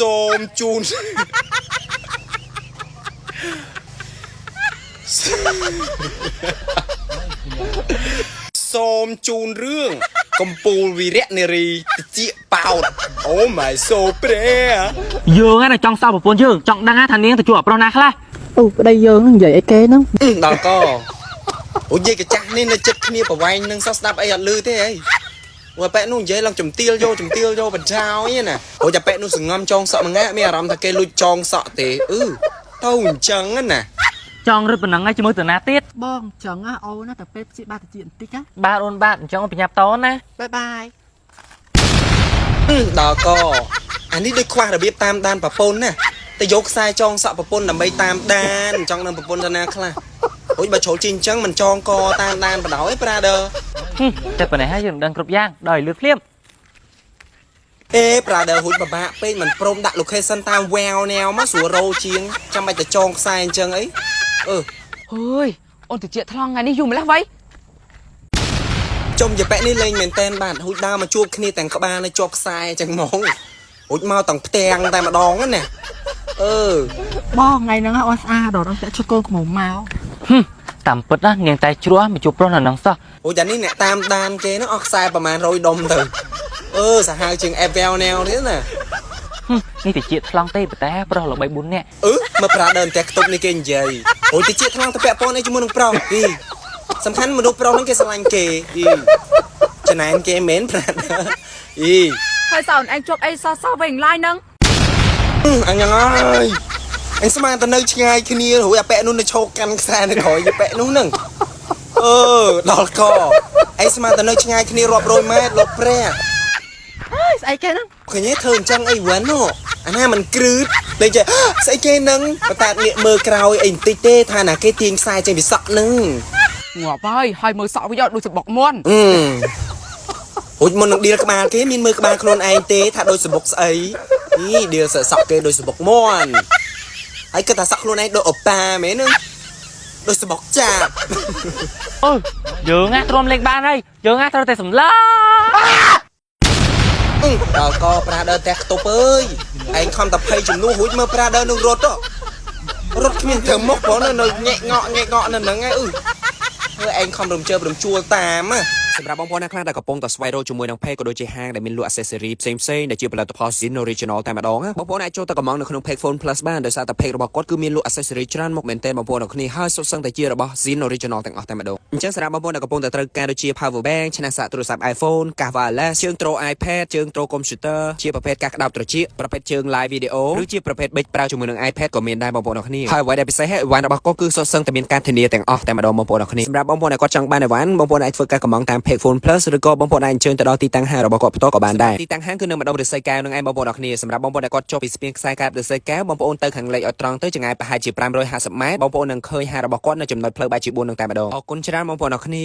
សូមជូន សូមជូនរឿងកំពូលវីរៈនារីតិចប៉ោតអូ my so ព្រះ យើងហ្នឹងចង់សោកប្រពន្ធយើងចង់ដឹងថានាងទៅជួបប្រុសណាខ្លះ អូប្តីយើងហ្នឹងនិយាយអីគេហ្នឹង ដល់កអូនិយាយកចាស់នេះនៅចិត្តគ្នាប្រវែងនឹងសោះស្ដាប់អីអត់លឺទេអីអូប៉ែនោះនិយាយឡើងជំទាលយកជំទាលយកបញ្ចោយណាអូចាប៉ែនោះសងំចងសក់មួយងាមានអារម្មណ៍ថាគេលួចចងសក់ទេអឺទៅអញ្ចឹងណា ចង់រឹតប៉ុណ្ណឹងហើយជាមួយទៅណាទៀត បងចឹងណាអូនណាតែពេលជាបាតជាបន្តិចណា បាទអូនបាទអញ្ចឹងអូនប្រញាប់តអូនណា bye bye ដល់កអានេះដូចខ្វះរបៀបតាមដានប្រពន្ធណាទៅយកខ្សែចងសក់ប្រពន្ធដើម្បីតាមដានចង់នឹងប្រពន្ធទៅណាខ្លះអូយបើជ្រុលជីអញ្ចឹងមិនចងកតាមដានបណ្ដោយ brother ហឹមតែប៉ុណ្ណេះហើយយើងដឹងគ្រប់យ៉ាងដល់ឲ្យលឺភ្លាម អេ brother ហួចបបាក់ពេកមិនព្រមដាក់ location តាមវែវណែវមកស្រួលរោជាងចាំបាច់ទៅចងខ្សែអញ្ចឹងអីអឺ ហើយអូនតិចថ្លង់ថ្ងៃនេះយូរម្ល៉េះវៃ ចុំយប៉ែនេះលេងមែនតែនបាទហួចដើរមកជួបគ្នាទាំងក្បាលនៅជាប់ខ្សែអញ្ចឹងហ្មងហួចមកទាំងផ្ទាំងតែម្ដងណាអឺ បងថ្ងៃហ្នឹងអូនស្អាតដល់អូនចាក់ឈុតកូនខ្មុំមក ហឹមតាមពិតណានាងតែជ្រោះមកជួបប្រុសនៅនឹងសោះ អូចានេះអ្នកតាមដានគេហ្នឹងអស់ខ្សែប្រហែល100ដុំទៅអឺសាហាវជាង FL ណែវទៀតណា ហឹមនេះតិចថ្លង់ទេប៉ុន្តែប្រុសល្បី4នាក់ អឺមកប្រាដើមតែខ្ទប់នេះគេនិយាយអូយតិចថ្លង់ទៅពាក់ព័ន្ធអីជាមួយនឹងប្រុសអីសំខាន់មនុស្សប្រុសហ្នឹងគេស្រឡាញ់គេអីចំណែនគេមែនប្រាដើអី ហើយសោនឯងជាប់អីសោះសោះវិញឡាយហ្នឹង អញហ្នឹងហើយអញស្មានតែនៅឆ្ងាយគ្នារួចអាប៉ែនោះនៅឈោកកាន់ខ្សែនៅក្រោយអាប៉ែនោះហ្នឹងអឺដល់កអីស្មានតែនៅឆ្ងាយគ្នារាប់រយម៉ែត្រលោកព្រះ ហើយស្អីគេហ្នឹង ឃើញទេធ្វើអញ្ចឹងអីវ៉ាន់នោះអាណាมันគ្រឺតលេងចេះស្អីគេហ្នឹងបតាងាកមើលក្រោយអីបន្តិចទេថាណាគេទាញខ្សែចេញពីសក់ហ្នឹង ងាប់ហើយហើយមើលសក់វិញអត់ដូចសបុកមន់ អឺរួចមុននឹងឌៀលក្បាលគេមានមើលក្បាលខ្លួនឯងទេថាដូចសបុកស្អីនេះឌៀលសក់គេដូចសបុកមន់ហើយគិតថាសក់ខ្លួនឯងដូចអូប៉ាមែនហ្នឹងដូចសបុកចាប់ អឺយើងណាទ្រាំលេងបានហើយយើងណាត្រូវតែសម្លាប់ ដល់កប្រាដើផ្ទះខ្ទប់អើយឯងខំតែភ័យជំនួសរួចមើលប្រាដើនឹងរត់ហ៎រត់គ្មានធ្វើមុខព្រោះនៅញាក់ងក់ញាក់ងក់នៅហ្នឹងឯងអឺធ្វើឯងខំរំជើបរំជួលតាមណា សម្រាប់បងប្អូនអ្នកខ្លះដែលកំពុងតែស្វែងរកជាមួយនឹង page ក៏ដូចជាហាងដែលមានលក់ accessory ផ្សេងៗដែលជាផលិតផល Zin Original តែម្ដងណាបងប្អូនអាចចូលទៅកម្មង់នៅក្នុង page Phone Plus បានដោយសារតែ page របស់គាត់គឺមានលក់ accessory ច្រើនមុខមែនទែនបងប្អូនអ្នកគ្នាហើយសុទ្ធសឹងតែជារបស់ Zin Original ទាំងអស់តែម្ដងអញ្ចឹងសម្រាប់បងប្អូនដែលកំពុងតែត្រូវការដូចជា power bank ឆ្នាំងសាកទូរស័ព្ទ iPhone កាស wireless ជើងត្រូ iPad ជើងត្រូ computer ជាប្រភេទកាសក្តោបត្រចៀកប្រភេទជើង live video ឬជាប្រភេទប៊ិចប្រើជាមួយនឹង iPad ក៏មានដែរបងប្អូនអ្នកគ្នាហើយអ្វីដែលពិសេសអីវ៉ាន់របស់គាត់គឺសុទ្ធសឹងតែមានការធានាទាំងអស់តែម្ដងបងប្អូនអ្នកគ្នាសម្រាប់បងប្អូនដែលគាត់ចង់បានអីវ៉ាន់បងប្អូនអាចធ្វើការកម្មង់តាម page Phone Plus ឬក៏បងប្អូនអាចអញ្ជើញទៅដល់ទីតាំងហាងរបស់គាត់ផ្ទាល់ក៏បានដែរទីតាំងហាងគឺនៅម្ដុំឫស្សីកែវនឹងឯងបងប្អូនអ្នកគ្នាសម្រាប់បងប្អូនដែលគាត់ចុះពីស្ពានខ្សែកែបឫស្សីកែវបងប្អូនទៅខាងលិចឲ្យត្រង់ទៅចម្ងាយប្រហែលជា550ម៉ែត្របងប្អូននឹងឃើញហាងរបស់គាត់នៅចំណុចផ្លូវបែកជា4នឹងតែម្ដងអរគុណច្រើនបងប្អូនអ្នកគ្នា